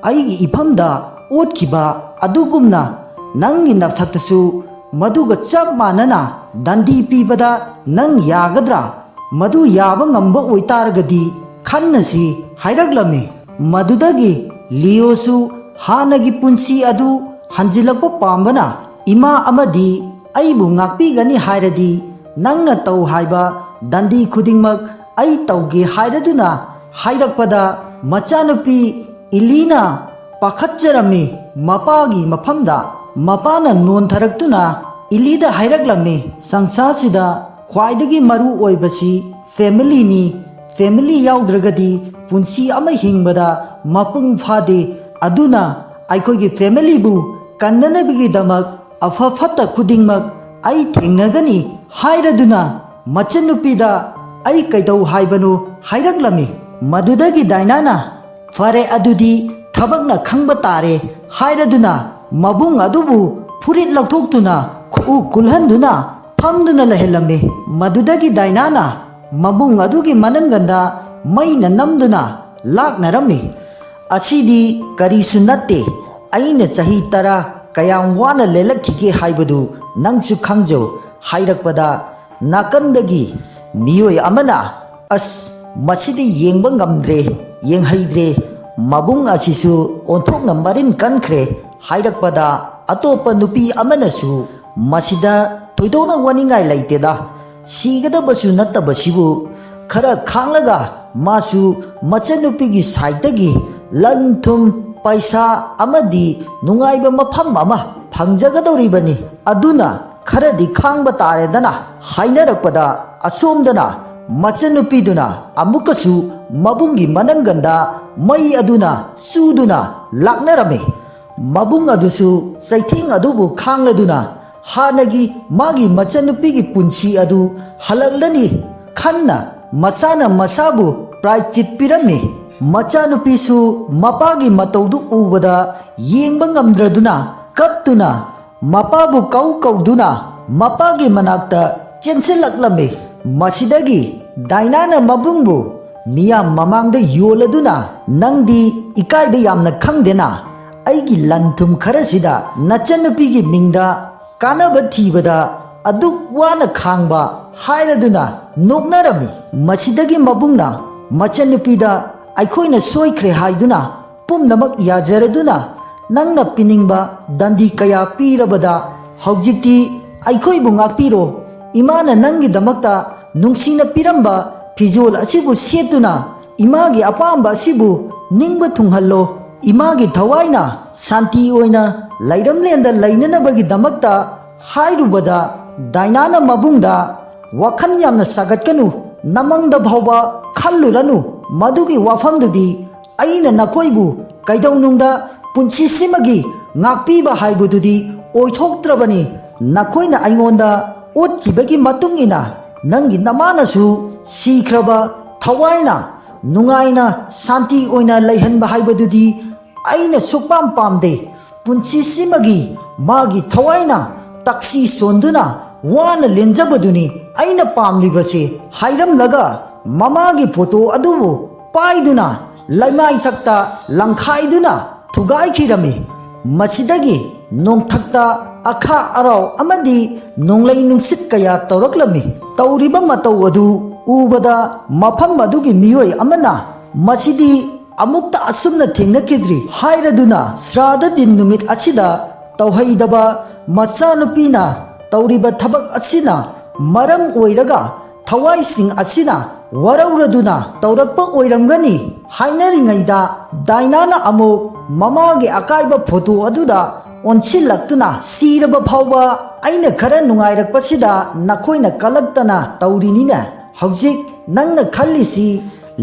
ꯑꯩꯒꯤ ꯏꯐꯝꯗ ꯑꯣꯠꯈꯤꯕ ꯑꯗꯨꯒꯨꯝꯅ ꯅꯪꯒꯤ ꯅꯊꯛꯇꯁꯨ ꯃꯗꯨꯒ ꯆꯞ ꯃꯥꯟꯅꯅ ꯗꯟꯗꯤ ꯄꯤꯕꯗ ꯅꯪ ꯌꯥꯒꯗ꯭ꯔꯥ? ꯃꯗꯨ ꯌꯥꯕ ꯉꯝꯕ ꯑꯣꯏꯇꯥꯔꯒꯗꯤ ꯈꯟꯅꯁꯤ" ꯍꯥꯏꯔꯛꯂꯝꯃꯤ꯫ ꯃꯗꯨꯗꯒꯤ ꯂꯤꯌꯣꯁꯨ ꯍꯥꯟꯅꯒꯤ ꯄꯨꯟꯁꯤ ꯑꯗꯨ ꯍꯟꯖꯤꯜꯂꯛꯄ ꯄꯥꯝꯕꯅ, "ꯏꯃꯥ ꯑꯃꯗꯤ ꯑꯩꯕꯨ ꯉꯥꯛꯄꯤꯒꯅꯤ ꯍꯥꯏꯔꯗꯤ, ꯅꯪꯅ ꯇꯧ ꯍꯥꯏꯕ ꯗꯟꯗꯤ ꯈꯨꯗꯤꯡꯃꯛ ꯑꯩ ꯇꯧꯒꯦ" ꯍꯥꯏꯔꯗꯨꯅ ꯍꯥꯏꯔꯛꯄꯗ, ꯃꯆꯥꯅꯨꯄꯤ ꯏꯂꯤꯅ ꯄꯥꯈꯠꯆꯔꯝꯃꯤ꯫ ꯃꯄꯥꯒꯤ ꯃꯐꯝꯗ ꯃꯄꯥꯅ ꯅꯣꯟꯊꯔꯛꯇꯨꯅ ꯏꯂꯤꯗ ꯍꯥꯏꯔꯛꯂꯝꯃꯤ, "ꯁꯪꯁꯥꯔꯁꯤꯗ ꯈ꯭ꯋꯥꯏꯗꯒꯤ ꯃꯔꯨ ꯑꯣꯏꯕꯁꯤ ꯐꯦꯃꯤꯂꯤꯅꯤ꯫ ꯐꯦꯃꯤꯂꯤ ꯌꯥꯎꯗ꯭ꯔꯒꯗꯤ ꯄꯨꯟꯁꯤ ꯑꯃ ꯍꯤꯡꯕꯗ ꯃꯄꯨꯡ ꯐꯥꯗꯦ꯫ ꯑꯗꯨꯅ ꯑꯩꯈꯣꯏꯒꯤ ꯐꯦꯃꯤꯂꯤꯕꯨ ꯀꯟꯅꯅꯕꯒꯤꯗꯃꯛ ꯑꯐ ꯐꯠꯇ ꯈꯨꯗꯤꯡꯃꯛ ꯑꯩ ꯊꯦꯡꯅꯒꯅꯤ" ꯍꯥꯏꯔꯗꯨꯅ ꯃꯆꯟꯅꯨꯄꯤꯗ "ꯑꯩ ꯀꯩꯗꯧ ꯍꯥꯏꯕꯅꯣ?" ꯍꯥꯏꯔꯛꯂꯝꯃꯤ꯫ ꯃꯗꯨꯗꯒꯤ ꯗꯥꯏꯅꯥꯅ, "ꯐꯔꯦ, ꯑꯗꯨꯗꯤ ꯊꯕꯛꯅ ꯈꯪꯕ ꯇꯥꯔꯦ" ꯍꯥꯏꯔꯗꯨꯅ ꯃꯕꯨꯡ ꯑꯗꯨꯕꯨ ꯐꯨꯔꯤꯠ ꯂꯧꯊꯣꯛꯇꯨꯅ ꯈꯨꯎ ꯀꯨꯜꯍꯟꯗꯨꯅ ꯐꯝꯗꯨꯅ ꯂꯩꯍꯜꯂꯝꯃꯤ꯫ ꯃꯗꯨꯗꯒꯤ ꯗꯥꯏꯅꯥꯅ ꯃꯕꯨꯡ ꯑꯗꯨꯒꯤ ꯃꯅꯪꯒꯟꯗ ꯃꯩꯅ ꯅꯝꯗꯨꯅ ꯂꯥꯛꯅꯔꯝꯃꯤ꯫ "ꯑꯁꯤꯗꯤ ꯀꯔꯤꯁꯨ ꯅꯠꯇꯦ, ꯑꯩꯅ ꯆꯍꯤ ꯇꯔꯥ ꯀꯌꯥꯝ ꯋꯥꯅ ꯂꯦꯜꯂꯛꯈꯤꯒꯦ ꯍꯥꯏꯕꯗꯨ ꯅꯪꯁꯨ ꯈꯪꯖꯧ" ꯍꯥꯏꯔꯛꯄꯗ, ꯅꯥꯀꯟꯗꯒꯤ ꯃꯤꯑꯣꯏ ꯑꯃꯅ, "ꯑꯁ, ꯃꯁꯤꯗꯤ ꯌꯦꯡꯕ ꯉꯝꯗ꯭ꯔꯦ, ꯌꯦꯡꯍꯩꯗ꯭ꯔꯦ, ꯃꯕꯨꯡ ꯑꯁꯤꯁꯨ ꯑꯣꯟꯊꯣꯛꯅ ꯃꯔꯤꯟ ꯀꯟꯈ꯭ꯔꯦ" ꯍꯥꯏꯔꯛꯄꯗ, ꯑꯇꯣꯞꯄ ꯅꯨꯄꯤ ꯑꯃꯅꯁꯨ, "ꯃꯁꯤꯗ ꯊꯣꯏꯗꯣꯛꯅ ꯋꯥꯅꯤꯡꯉꯥꯏ ꯂꯩꯇꯦꯗ, ꯁꯤꯒꯗꯕꯁꯨ ꯅꯠꯇꯕꯁꯤꯕꯨ ꯈꯔ ꯈꯥꯡꯂꯒ ꯃꯥꯁꯨ ꯃꯆꯟꯅꯨꯄꯤꯒꯤ ꯁꯥꯏꯠꯇꯒꯤ ꯂꯟ ꯊꯨꯝ, ꯄꯩꯁꯥ ꯑꯃꯗꯤ ꯅꯨꯡꯉꯥꯏꯕ ꯃꯐꯝ ꯑꯃ ꯐꯪꯖꯒꯗꯧꯔꯤꯕꯅꯤ꯫ ꯑꯗꯨꯅ ꯈꯔꯗꯤ ꯈꯥꯡꯕ ꯇꯥꯔꯦꯗꯅ ꯍꯥꯏꯅꯔꯛꯄꯗ, ꯑꯁꯣꯝꯗꯅ ꯃꯆꯟꯅꯨꯄꯤꯗꯨꯅ ꯑꯃꯨꯛꯀꯁꯨ ꯃꯕꯨꯡꯒꯤ ꯃꯅꯪꯒꯟꯗ ꯃꯩ ꯑꯗꯨꯅ ꯆꯨꯗꯨꯅ ꯂꯥꯛꯅꯔꯝꯃꯤ꯫ ꯃꯕꯨꯡ ꯑꯗꯨꯁꯨ ꯆꯩꯊꯦꯡ ꯑꯗꯨꯕꯨ ꯈꯥꯡꯂꯗꯨꯅ ꯍꯥꯟꯅꯒꯤ ꯃꯥꯒꯤ ꯃꯆꯟꯅꯨꯄꯤꯒꯤ ꯄꯨꯟꯁꯤ ꯑꯗꯨ ꯍꯜꯂꯛꯂꯅꯤ ꯈꯟꯅ ꯃꯁꯥꯅ ꯃꯁꯥꯕꯨ ꯄ꯭ꯔꯥꯏꯆꯤꯠ ꯄꯤꯔꯝꯃꯤ꯫ ꯃꯆꯥꯅꯨꯄꯤꯁꯨ ꯃꯄꯥꯒꯤ ꯃꯇꯧꯗꯨ ꯎꯕꯗ ꯌꯦꯡꯕ ꯉꯝꯗ꯭ꯔꯗꯨꯅ ꯀꯞꯇꯨꯅ ꯃꯄꯥꯕꯨ ꯀꯧ ꯀꯧꯗꯨꯅ ꯃꯄꯥꯒꯤ ꯃꯅꯥꯛꯇ ꯆꯦꯟꯁꯤꯜꯂꯛꯂꯝꯃꯤ꯫ ꯃꯁꯤꯗꯒꯤ ꯗꯥꯏꯅꯥꯅ ꯃꯕꯨꯡꯕꯨ ꯃꯤꯌꯥꯝ ꯃꯃꯥꯡꯗ ꯌꯣꯜꯂꯗꯨꯅ, "ꯅꯪꯗꯤ ꯏꯀꯥꯏꯕ ꯌꯥꯝꯅ ꯈꯪꯗꯦꯅ, ꯑꯩꯒꯤ ꯂꯟ ꯊꯨꯝ ꯈꯔꯁꯤꯗ ꯅꯆꯟꯅꯨꯄꯤꯒꯤ ꯃꯤꯡꯗ ꯀꯥꯟꯅꯕ ꯊꯤꯕꯗ ꯑꯗꯨꯛ ꯋꯥꯅ ꯈꯥꯡꯕ" ꯍꯥꯏꯔꯗꯨꯅ ꯅꯣꯛꯅꯔꯝꯃꯤ꯫ ꯃꯁꯤꯗꯒꯤ ꯃꯕꯨꯡꯅ ꯃꯆꯟꯅꯨꯄꯤꯗ, "ꯑꯩꯈꯣꯏꯅ ꯁꯣꯏꯈ꯭ꯔꯦ ꯍꯥꯏꯗꯨꯅ ꯄꯨꯝꯅꯃꯛ ꯌꯥꯖꯔꯗꯨꯅ ꯅꯪꯅ ꯄꯤꯅꯤꯡꯕ ꯗꯟꯗꯤ ꯀꯌꯥ ꯄꯤꯔꯕꯗ ꯍꯧꯖꯤꯛꯇꯤ ꯑꯩꯈꯣꯏꯕꯨ ꯉꯥꯛꯄꯤꯔꯣ꯫ ꯏꯃꯥꯅ ꯅꯪꯒꯤꯗꯃꯛꯇ ꯅꯨꯡꯁꯤꯅ ꯄꯤꯔꯝꯕ ꯐꯤꯖꯣꯜ ꯑꯁꯤꯕꯨ ꯁꯦꯠꯇꯨꯅ ꯏꯃꯥꯒꯤ ꯑꯄꯥꯝꯕ ꯑꯁꯤꯕꯨ ꯅꯤꯡꯕ ꯊꯨꯡꯍꯜꯂꯣ꯫ ꯏꯃꯥꯒꯤ ꯊꯋꯥꯏꯅ ꯁꯥꯟꯇꯤ ꯑꯣꯏꯅ ꯂꯩꯔꯝꯂꯦꯟꯗ ꯂꯩꯅꯅꯕꯒꯤꯗꯃꯛꯇ" ꯍꯥꯏꯔꯨꯕꯗ, ꯗꯥꯏꯅꯥꯅ ꯃꯕꯨꯡꯗ, "ꯋꯥꯈꯜ ꯌꯥꯝꯅ ꯁꯥꯒꯠꯀꯅꯨ, ꯅꯃꯪꯗ ꯐꯥꯎꯕ ꯈꯜꯂꯨꯔꯅꯨ꯫ ꯃꯗꯨꯒꯤ ꯋꯥꯐꯝꯗꯨꯗꯤ ꯑꯩꯅ ꯅꯈꯣꯏꯕꯨ ꯀꯩꯗꯧꯅꯨꯡꯗ ꯄꯨꯟꯁꯤꯁꯤꯃꯒꯤ ꯉꯥꯛꯄꯤꯕ ꯍꯥꯏꯕꯗꯨꯗꯤ ꯑꯣꯏꯊꯣꯛꯇ꯭ꯔꯕꯅꯤ꯫ ꯅꯈꯣꯏꯅ ꯑꯩꯉꯣꯟꯗ ꯑꯣꯠꯈꯤꯕꯒꯤ ꯃꯇꯨꯡ ꯏꯟꯅ ꯅꯪꯒꯤ ꯅꯃꯥꯅꯁꯨ ꯁꯤꯈ꯭ꯔꯕ ꯊꯋꯥꯏꯅ ꯅꯨꯡꯉꯥꯏꯅ ꯁꯥꯟꯇꯤ ꯑꯣꯏꯅ ꯂꯩꯍꯟꯕ ꯍꯥꯏꯕꯗꯨꯗꯤ ꯑꯩꯅ ꯁꯨꯛꯄꯥꯝ ꯄꯥꯝꯗꯦ꯫ ꯄꯨꯟꯁꯤꯁꯤꯃꯒꯤ ꯃꯥꯒꯤ ꯊꯋꯥꯏꯅ ꯇꯛꯁꯤ ꯁꯣꯟꯗꯨꯅ ꯋꯥꯅ ꯂꯦꯟꯖꯕꯗꯨꯅꯤ ꯑꯩꯅ ꯄꯥꯝꯂꯤꯕꯁꯦ" ꯍꯥꯏꯔꯝꯂꯒ ꯃꯃꯥꯒꯤ ꯐꯣꯇꯣ ꯑꯗꯨꯕꯨ ꯄꯥꯏꯗꯨꯅ ꯂꯩꯃꯥꯏꯊꯛꯇ ꯂꯪꯈꯥꯏꯗꯨꯅ ꯊꯨꯒꯥꯏꯈꯤꯔꯝꯃꯤ꯫ ꯃꯁꯤꯗꯒꯤ ꯅꯣꯡꯊꯛꯇ ꯑꯈꯥ ꯑꯔꯥꯎ ꯑꯃꯗꯤ ꯅꯣꯡꯂꯩ ꯅꯨꯡꯁꯤꯠ ꯀꯌꯥ ꯇꯧꯔꯛꯂꯝꯃꯤ꯫ ꯇꯧꯔꯤꯕ ꯃꯇꯧ ꯑꯗꯨ ꯎꯕꯗ ꯃꯐꯝ ꯑꯗꯨꯒꯤ ꯃꯤꯑꯣꯏ ꯑꯃꯅ "ꯃꯁꯤꯗꯤ ꯑꯃꯨꯛꯇ ꯑꯁꯨꯝꯅ ꯊꯦꯡꯅꯈꯤꯗ꯭ꯔꯤ" ꯍꯥꯏꯔꯗꯨꯅ ꯁ꯭ꯔꯥꯗ ꯗꯤꯟ ꯅꯨꯃꯤꯠ ꯑꯁꯤꯗ ꯇꯧꯍꯩꯗꯕ ꯃꯆꯥꯅꯨꯄꯤꯅ ꯇꯧꯔꯤꯕ ꯊꯕꯛ ꯑꯁꯤꯅ ꯃꯔꯝ ꯑꯣꯏꯔꯒ ꯊꯋꯥꯏꯁꯤꯡ ꯑꯁꯤꯅ ꯋꯥꯔꯧꯔꯗꯨꯅ ꯇꯧꯔꯛꯄ ꯑꯣꯏꯔꯝꯒꯅꯤ ꯍꯥꯏꯅꯔꯤꯉꯩꯗ, ꯗꯥꯏꯅꯥꯅ ꯑꯃꯨꯛ ꯃꯃꯥꯒꯤ ꯑꯀꯥꯏꯕ ꯐꯣꯇꯣ ꯑꯗꯨꯗ ꯑꯣꯟꯁꯤꯜꯂꯛꯇꯨꯅ, "ꯁꯤꯔꯕ ꯐꯥꯎꯕ ꯑꯩꯅ ꯈꯔ ꯅꯨꯡꯉꯥꯏꯔꯛꯄꯁꯤꯗ ꯅꯈꯣꯏꯅ ꯀꯂꯛꯇꯅ ꯇꯧꯔꯤꯅꯤꯅꯦ꯫ ꯍꯧꯖꯤꯛ ꯅꯪꯅ ꯈꯜꯂꯤꯁꯤ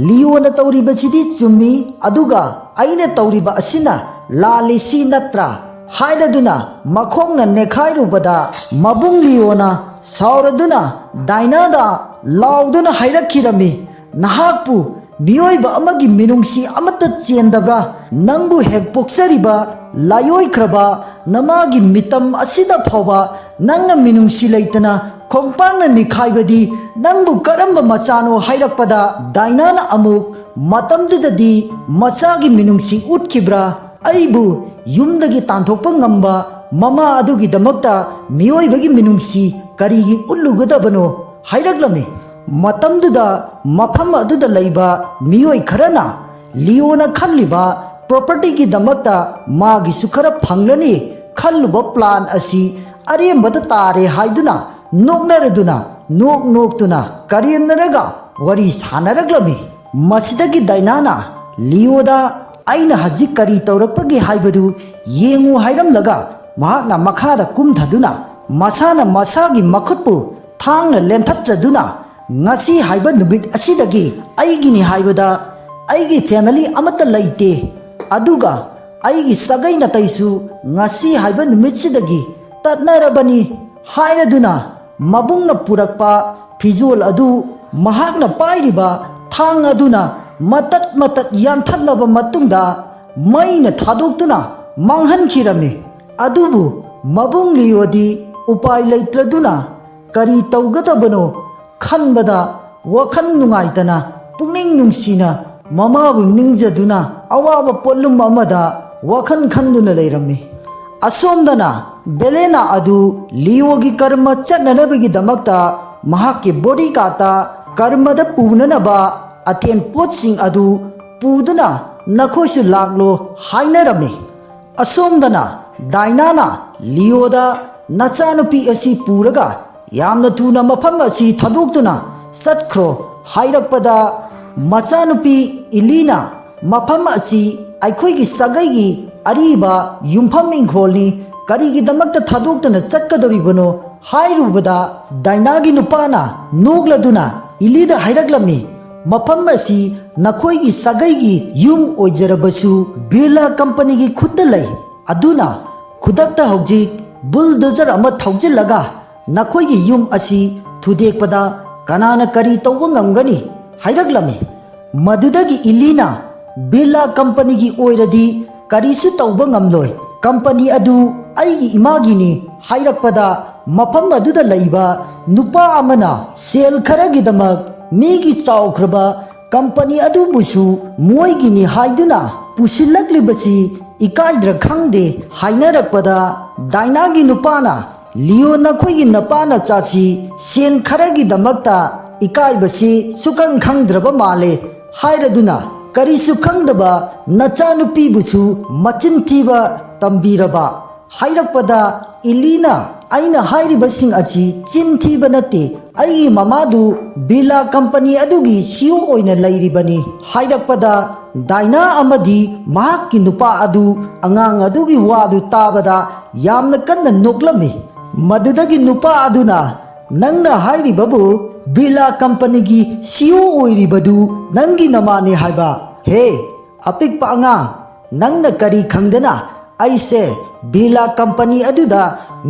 ꯂꯤꯑꯣꯅ ꯇꯧꯔꯤꯕꯁꯤꯗꯤ ꯆꯨꯝꯃꯤ, ꯑꯗꯨꯒ ꯑꯩꯅ ꯇꯧꯔꯤꯕ ꯑꯁꯤꯅ ꯂꯥꯜꯂꯤꯁꯤ ꯅꯠꯇ꯭ꯔꯥ?" ꯍꯥꯏꯔꯗꯨꯅ ꯃꯈꯣꯡꯅ ꯅꯦꯈꯥꯏꯔꯨꯕꯗ, ꯃꯕꯨꯡ ꯂꯤꯑꯣꯅ ꯁꯥꯎꯔꯗꯨꯅ ꯗꯥꯏꯅꯥꯗ ꯂꯥꯎꯗꯨꯅ ꯍꯥꯏꯔꯛꯈꯤꯔꯝꯃꯤ, "ꯅꯍꯥꯛꯄꯨ ꯃꯤꯑꯣꯏꯕ ꯑꯃꯒꯤ ꯃꯤꯅꯨꯡꯁꯤ ꯑꯃꯠꯇ ꯆꯦꯟꯗꯕ꯭ꯔꯥ? ꯅꯪꯕꯨ ꯍꯦꯛ ꯄꯣꯛꯆꯔꯤꯕ ꯂꯥꯏꯑꯣꯏꯈ꯭ꯔꯕ ꯅꯃꯥꯒꯤ ꯃꯤꯇꯝ ꯑꯁꯤꯗ ꯐꯥꯎꯕ ꯅꯪꯅ ꯃꯤꯅꯨꯡꯁꯤ ꯂꯩꯇꯅ ꯈꯣꯡꯄꯥꯛꯅ ꯅꯤꯈꯥꯏꯕꯗꯤ ꯅꯪꯕꯨ ꯀꯔꯝꯕ ꯃꯆꯥꯅꯣ?" ꯍꯥꯏꯔꯛꯄꯗ, ꯗꯥꯏꯅꯥꯅ ꯑꯃꯨꯛ, "ꯃꯇꯝꯗꯨꯗꯗꯤ ꯃꯆꯥꯒꯤ ꯃꯤꯅꯨꯡꯁꯤ ꯎꯠꯈꯤꯕ꯭ꯔꯥ? ꯑꯩꯕꯨ ꯌꯨꯝꯗꯒꯤ ꯇꯥꯟꯊꯣꯛꯄ ꯉꯝꯕ ꯃꯃꯥ ꯑꯗꯨꯒꯤꯗꯃꯛꯇ ꯃꯤꯑꯣꯏꯕꯒꯤ ꯃꯤꯅꯨꯡꯁꯤ ꯀꯔꯤꯒꯤ ꯎꯠꯂꯨꯒꯗꯕꯅꯣ?" ꯍꯥꯏꯔꯛꯂꯝꯃꯤ꯫ ꯃꯇꯝꯗꯨꯗ ꯃꯐꯝ ꯑꯗꯨꯗ ꯂꯩꯕ ꯃꯤꯑꯣꯏ ꯈꯔꯅ ꯂꯤꯑꯣꯅ ꯈꯜꯂꯤꯕ ꯄ꯭ꯔꯣꯄꯔꯇꯤꯒꯤꯗꯃꯛꯇ ꯃꯥꯒꯤꯁꯨ ꯈꯔ ꯐꯪꯂꯅꯤ ꯈꯜꯂꯨꯕ ꯄ꯭ꯂꯥꯟ ꯑꯁꯤ ꯑꯔꯦꯝꯕꯗ ꯇꯥꯔꯦ ꯍꯥꯏꯗꯨꯅ ꯅꯣꯛꯅꯔꯗꯨꯅ, ꯅꯣꯛ ꯅꯣꯛꯇꯨꯅ ꯀꯔꯦꯝꯅꯔꯒ ꯋꯥꯔꯤ ꯁꯥꯟꯅꯔꯛꯂꯝꯃꯤ꯫ ꯃꯁꯤꯗꯒꯤ ꯗꯥꯏꯅꯥꯅ ꯂꯤꯑꯣꯗ, "ꯑꯩꯅ ꯍꯧꯖꯤꯛ ꯀꯔꯤ ꯇꯧꯔꯛꯄꯒꯦ ꯍꯥꯏꯕꯗꯨ ꯌꯦꯡꯉꯨ" ꯍꯥꯏꯔꯝꯂꯒ, ꯃꯍꯥꯛꯅ ꯃꯈꯥꯗ ꯀꯨꯝꯊꯗꯨꯅ ꯃꯁꯥꯅ ꯃꯁꯥꯒꯤ ꯃꯈꯨꯠꯄꯨ ꯊꯥꯡꯅ ꯂꯦꯟꯊꯠꯆꯗꯨꯅ, "ꯉꯁꯤ ꯍꯥꯏꯕ ꯅꯨꯃꯤꯠ ꯑꯁꯤꯗꯒꯤ ꯑꯩꯒꯤꯅꯤ ꯍꯥꯏꯕꯗ ꯑꯩꯒꯤ ꯐꯦꯃꯤꯂꯤ ꯑꯃꯠꯇ ꯂꯩꯇꯦ, ꯑꯗꯨꯒ ꯑꯩꯒꯤ ꯁꯥꯒꯩ ꯅꯥꯇꯩꯁꯨ ꯉꯁꯤ ꯍꯥꯏꯕ ꯅꯨꯃꯤꯠꯁꯤꯗꯒꯤ ꯇꯠꯅꯔꯕꯅꯤ" ꯍꯥꯏꯔꯗꯨꯅ, ꯃꯕꯨꯡꯅ ꯄꯨꯔꯛꯄ ꯐꯤꯖꯣꯜ ꯑꯗꯨ ꯃꯍꯥꯛꯅ ꯄꯥꯏꯔꯤꯕ ꯊꯥꯡ ꯑꯗꯨꯅ ꯃꯇꯠ ꯃꯇꯠ ꯌꯥꯟꯊꯠꯂꯕ ꯃꯇꯨꯡꯗ, ꯃꯩꯅ ꯊꯥꯗꯣꯛꯇꯨꯅ ꯃꯥꯡꯍꯟꯈꯤꯔꯝꯃꯤ꯫ ꯑꯗꯨꯕꯨ ꯃꯕꯨꯡ ꯂꯤꯑꯣꯗꯤ ꯎꯄꯥꯏ ꯂꯩꯇ꯭ꯔꯗꯨꯅ ꯀꯔꯤ ꯇꯧꯒꯗꯕꯅꯣ ꯈꯟꯕꯗ ꯋꯥꯈꯜ ꯅꯨꯡꯉꯥꯏꯇꯅ, ꯄꯨꯛꯅꯤꯡ ꯅꯨꯡꯁꯤꯅ ꯃꯃꯥꯕꯨ ꯅꯤꯡꯖꯗꯨꯅ ꯑꯋꯥꯕ ꯄꯣꯠꯂꯨꯝ ꯑꯃꯗ ꯋꯥꯈꯜ ꯈꯟꯗꯨꯅ ꯂꯩꯔꯝꯃꯤ꯫ ꯑꯁꯣꯝꯗꯅ ꯕꯦꯂꯦꯅꯥ ꯑꯗꯨ ꯂꯤꯑꯣꯒꯤ ꯀꯔꯃ ꯆꯠꯅꯅꯕꯒꯤꯗꯃꯛꯇ ꯃꯍꯥꯛꯀꯤ ꯕꯣꯗꯤꯒꯥꯔꯗꯇ ꯀꯔꯃꯗ ꯄꯨꯅꯅꯕ ꯑꯇꯦꯟ ꯄꯣꯠꯁꯤꯡ ꯑꯗꯨ ꯄꯨꯗꯨꯅ ꯅꯈꯣꯏꯁꯨ ꯂꯥꯛꯂꯣ ꯍꯥꯏꯅꯔꯝꯃꯤ꯫ ꯑꯁꯣꯝꯗꯅ ꯗꯥꯏꯅꯥꯅ ꯂꯤꯑꯣꯗ, "ꯅꯆꯥꯅꯨꯄꯤ ꯑꯁꯤ ꯄꯨꯔꯒ ꯌꯥꯝꯅ ꯊꯨꯅ ꯃꯐꯝ ꯑꯁꯤ ꯊꯥꯗꯣꯛꯇꯨꯅ ꯆꯠꯈ꯭ꯔꯣ ꯍꯥꯏꯔꯛꯄꯗ, ꯃꯆꯥꯅꯨꯄꯤ ꯏꯂꯤꯅ, "ꯃꯐꯝ ꯑꯁꯤ ꯑꯩꯈꯣꯏꯒꯤ ꯁꯥꯒꯩꯒꯤ ꯑꯔꯤꯕ ꯌꯨꯝꯐꯝ ꯏꯪꯈꯣꯜꯅꯤ, ꯀꯔꯤꯒꯤꯗꯃꯛꯇ ꯊꯥꯗꯣꯛꯇꯨꯅ ꯆꯠꯀꯗꯧꯔꯤꯕꯅꯣ?" ꯍꯥꯏꯔꯨꯕꯗ, ꯗꯥꯏꯅꯥꯒꯤ ꯅꯨꯄꯥꯅ ꯅꯣꯛꯂꯗꯨꯅ ꯏꯂꯤꯗ ꯍꯥꯏꯔꯛꯂꯝꯃꯤ, "ꯃꯐꯝ ꯑꯁꯤ ꯅꯈꯣꯏꯒꯤ ꯁꯥꯒꯩꯒꯤ ꯌꯨꯝ ꯑꯣꯏꯖꯔꯕꯁꯨ ꯕꯤꯔꯂꯥ ꯀꯝꯄꯅꯤꯒꯤ ꯈꯨꯠꯇ ꯂꯩ꯫ ꯑꯗꯨꯅ ꯈꯨꯗꯛꯇ ꯍꯧꯖꯤꯛ ꯕꯨꯜꯗꯣꯖꯔ ꯑꯃ ꯊꯧꯖꯤꯜꯂꯒ ꯅꯈꯣꯏꯒꯤ ꯌꯨꯝ ꯑꯁꯤ ꯊꯨꯗꯦꯛꯄꯗ ꯀꯅꯥꯅ ꯀꯔꯤ ꯇꯧꯕ ꯉꯝꯒꯅꯤ?" ꯍꯥꯏꯔꯛꯂꯝꯃꯤ꯫ ꯃꯗꯨꯗꯒꯤ ꯏꯂꯤꯅ, "ꯕꯤꯔꯂꯥ ꯀꯝꯄꯅꯤꯒꯤ ꯑꯣꯏꯔꯗꯤ ꯀꯔꯤꯁꯨ ꯇꯧꯕ ꯉꯝꯂꯣꯏ꯫ ꯀꯝꯄꯅꯤ ꯑꯗꯨ ꯑꯩꯒꯤ ꯏꯃꯥꯒꯤꯅꯤ" ꯍꯥꯏꯔꯛꯄꯗ, ꯃꯐꯝ ꯑꯗꯨꯗ ꯂꯩꯕ ꯅꯨꯄꯥ ꯑꯃꯅ ꯁꯦꯜ ꯈꯔꯒꯤꯗꯃꯛ ꯃꯤꯒꯤ ꯆꯥꯎꯈ꯭ꯔꯕ ꯀꯝꯄꯅꯤ ꯑꯗꯨꯕꯨꯁꯨ ꯃꯣꯏꯒꯤꯅꯤ ꯍꯥꯏꯗꯨꯅ ꯄꯨꯁꯤꯜꯂꯛꯂꯤꯕꯁꯤ ꯏꯀꯥꯏꯗ꯭ꯔꯥ ꯈꯪꯗꯦ ꯍꯥꯏꯅꯔꯛꯄꯗ, ꯗꯥꯏꯅꯥꯒꯤ ꯅꯨꯄꯥꯅ, "ꯂꯤꯌꯣ, ꯅꯈꯣꯏꯒꯤ ꯅꯄꯥ ꯅꯆꯥꯁꯤ ꯁꯦꯟ ꯈꯔꯒꯤꯗꯃꯛꯇ ꯏꯀꯥꯏꯕꯁꯤ ꯁꯨꯈꯪ ꯈꯪꯗ꯭ꯔꯕ ꯃꯥꯜꯂꯦ" ꯍꯥꯏꯔꯗꯨꯅ, ꯀꯔꯤꯁꯨ ꯈꯪꯗꯕ ꯅꯆꯥꯅꯨꯄꯤꯕꯨꯁꯨ ꯃꯆꯤꯟ ꯊꯤꯕ ꯇꯝꯕꯤꯔꯕ꯫ ꯍꯥꯏꯔꯛꯄꯗ, ꯏꯂꯤꯅ, "ꯑꯩꯅ ꯍꯥꯏꯔꯤꯕꯁꯤꯡ ꯑꯁꯤ ꯆꯤꯟ ꯊꯤꯕ ꯅꯠꯇꯦ, ꯑꯩꯒꯤ ꯃꯃꯥꯗꯨ ꯕꯤꯔꯂꯥ ꯀꯝꯄꯅꯤ ꯑꯗꯨꯒꯤ ꯁꯤꯏꯑꯣ ꯑꯣꯏꯅ ꯂꯩꯔꯤꯕꯅꯤ" ꯍꯥꯏꯔꯛꯄꯗ, ꯗꯥꯏꯅꯥ ꯑꯃꯗꯤ ꯃꯍꯥꯛꯀꯤ ꯅꯨꯄꯥ ꯑꯗꯨ ꯑꯉꯥꯡ ꯑꯗꯨꯒꯤ ꯋꯥꯗꯨ ꯇꯥꯕꯗ ꯌꯥꯝꯅ ꯀꯟꯅ ꯅꯣꯛꯂꯝꯃꯤ꯫ ꯃꯗꯨꯗꯒꯤ ꯅꯨꯄꯥ ꯑꯗꯨꯅ, "ꯅꯪꯅ ꯍꯥꯏꯔꯤꯕꯕꯨ ꯕꯤꯔꯂꯥ ꯀꯝꯄꯅꯤꯒꯤ ꯁꯤꯏꯑꯣ ꯑꯣꯏꯔꯤꯕꯗꯨ ꯅꯪꯒꯤ ꯅꯃꯥꯅꯤ ꯍꯥꯏꯕ? ꯍꯦ, ꯑꯄꯤꯛꯄ ꯑꯉꯥꯡ, ꯅꯪꯅ ꯀꯔꯤ ꯈꯪꯗꯅ ꯑꯩꯁꯦ ꯕꯤꯔꯂꯥ ꯀꯝꯄꯅꯤ ꯑꯗꯨꯗ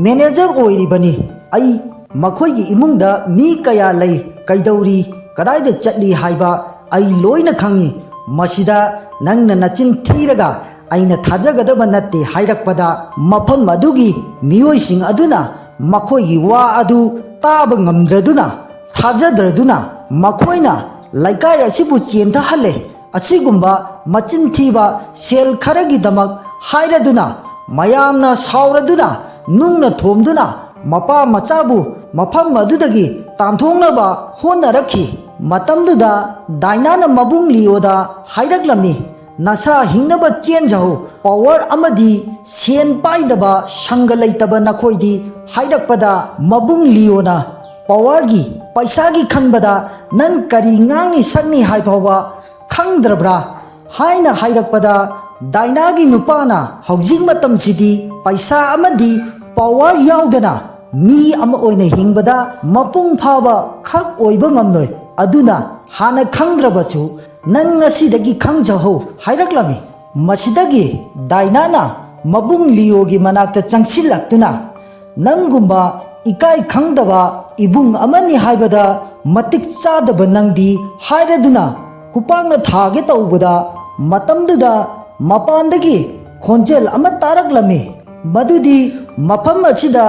ꯃꯦꯅꯦꯖꯔ ꯑꯣꯏꯔꯤꯕꯅꯤ꯫ ꯑꯩ ꯃꯈꯣꯏꯒꯤ ꯏꯃꯨꯡꯗ ꯃꯤ ꯀꯌꯥ ꯂꯩ, ꯀꯩꯗꯧꯔꯤ, ꯀꯗꯥꯏꯗ ꯆꯠꯂꯤ ꯍꯥꯏꯕ ꯑꯩ ꯂꯣꯏꯅ ꯈꯪꯏ꯫ ꯃꯁꯤꯗ ꯅꯪꯅ ꯅꯆꯤꯟ ꯊꯤꯔꯒ ꯑꯩꯅ ꯊꯥꯖꯒꯗꯕ ꯅꯠꯇꯦ" ꯍꯥꯏꯔꯛꯄꯗ, ꯃꯐꯝ ꯑꯗꯨꯒꯤ ꯃꯤꯑꯣꯏꯁꯤꯡ ꯑꯗꯨꯅ ꯃꯈꯣꯏꯒꯤ ꯋꯥ ꯑꯗꯨ ꯇꯥꯕ ꯉꯝꯗ꯭ꯔꯗꯨꯅ, ꯊꯥꯖꯗ꯭ꯔꯗꯨꯅ, ꯃꯈꯣꯏꯅ ꯂꯩꯀꯥꯏ ꯑꯁꯤꯕꯨ ꯆꯦꯟꯊꯍꯜꯂꯦ꯫ ꯑꯁꯤꯒꯨꯝꯕ ꯃꯆꯤꯟ ꯊꯤꯕ ꯁꯦꯜ ꯈꯔꯒꯤꯗꯃꯛ ꯍꯥꯏꯔꯗꯨꯅ, ꯃꯌꯥꯝꯅ ꯁꯥꯎꯔꯗꯨꯅ, ꯅꯨꯡꯅ ꯊꯣꯝꯗꯨꯅ, ꯃꯄꯥ ꯃꯆꯥꯕꯨ ꯃꯐꯝ ꯑꯗꯨꯗꯒꯤ ꯇꯥꯟꯊꯣꯛꯅꯕ ꯍꯣꯠꯅꯔꯛꯈꯤ꯫ ꯃꯇꯝꯗꯨꯗ ꯗꯥꯏꯅꯥꯅ ꯃꯕꯨꯡ ꯂꯤꯑꯣꯗ ꯍꯥꯏꯔꯛꯂꯝꯃꯤ, "ꯅꯁꯥ ꯍꯤꯡꯅꯕ ꯆꯦꯟꯖꯍꯧ꯫ ꯄꯋꯥꯔ ꯑꯃꯗꯤ ꯁꯦꯟ ꯄꯥꯏꯗꯕ ꯁꯪꯒ ꯂꯩꯇꯕ ꯅꯈꯣꯏꯗꯤ" ꯍꯥꯏꯔꯛꯄꯗ, ꯃꯕꯨꯡ ꯂꯤꯑꯣꯅ, ꯄꯋꯥꯔꯒꯤ, ꯄꯩꯁꯥꯒꯤ ꯈꯟꯕꯗ ꯅꯪ ꯀꯔꯤ ꯉꯥꯡꯅꯤ ꯁꯛꯅꯤ ꯍꯥꯏ ꯐꯥꯎꯕ ꯈꯪꯗ꯭ꯔꯕ꯭ꯔꯥ?" ꯍꯥꯏꯅ ꯍꯥꯏꯔꯛꯄꯗ, ꯗꯥꯏꯅꯥꯒꯤ ꯅꯨꯄꯥꯅ, "ꯍꯧꯖꯤꯛ ꯃꯇꯝꯁꯤꯗꯤ ꯄꯩꯁꯥ ꯑꯃꯗꯤ ꯄꯋꯥꯔ ꯌꯥꯎꯗꯅ ꯃꯤ ꯑꯃ ꯑꯣꯏꯅ ꯍꯤꯡꯕꯗ ꯃꯄꯨꯡ ꯐꯥꯕ ꯈꯛ ꯑꯣꯏꯕ ꯉꯝꯂꯣꯏ꯫ ꯑꯗꯨꯅ ꯍꯥꯟꯅ ꯈꯪꯗ꯭ꯔꯕꯁꯨ ꯅꯪ ꯉꯁꯤꯗꯒꯤ ꯈꯪꯖꯍꯧ" ꯍꯥꯏꯔꯛꯂꯝꯃꯤ꯫ ꯃꯁꯤꯗꯒꯤ ꯗꯥꯏꯅꯥꯅ ꯃꯕꯨꯡ ꯂꯤꯑꯣꯒꯤ ꯃꯅꯥꯛꯇ ꯆꯪꯁꯤꯜꯂꯛꯇꯨꯅ, "ꯅꯪꯒꯨꯝꯕ ꯏꯀꯥꯏ ꯈꯪꯗꯕ ꯏꯕꯨꯡ ꯑꯃꯅꯤ ꯍꯥꯏꯕꯗ ꯃꯇꯤꯛ ꯆꯥꯗꯕ ꯅꯪꯗꯤ" ꯍꯥꯏꯔꯗꯨꯅ ꯈꯨꯄꯥꯛꯅ ꯊꯥꯒꯦ ꯇꯧꯕꯗ, ꯃꯇꯝꯗꯨꯗ ꯃꯄꯥꯟꯗꯒꯤ ꯈꯣꯟꯖꯦꯜ ꯑꯃ ꯇꯥꯔꯛꯂꯝꯃꯤ꯫ ꯃꯗꯨꯗꯤ ꯃꯐꯝ ꯑꯁꯤꯗ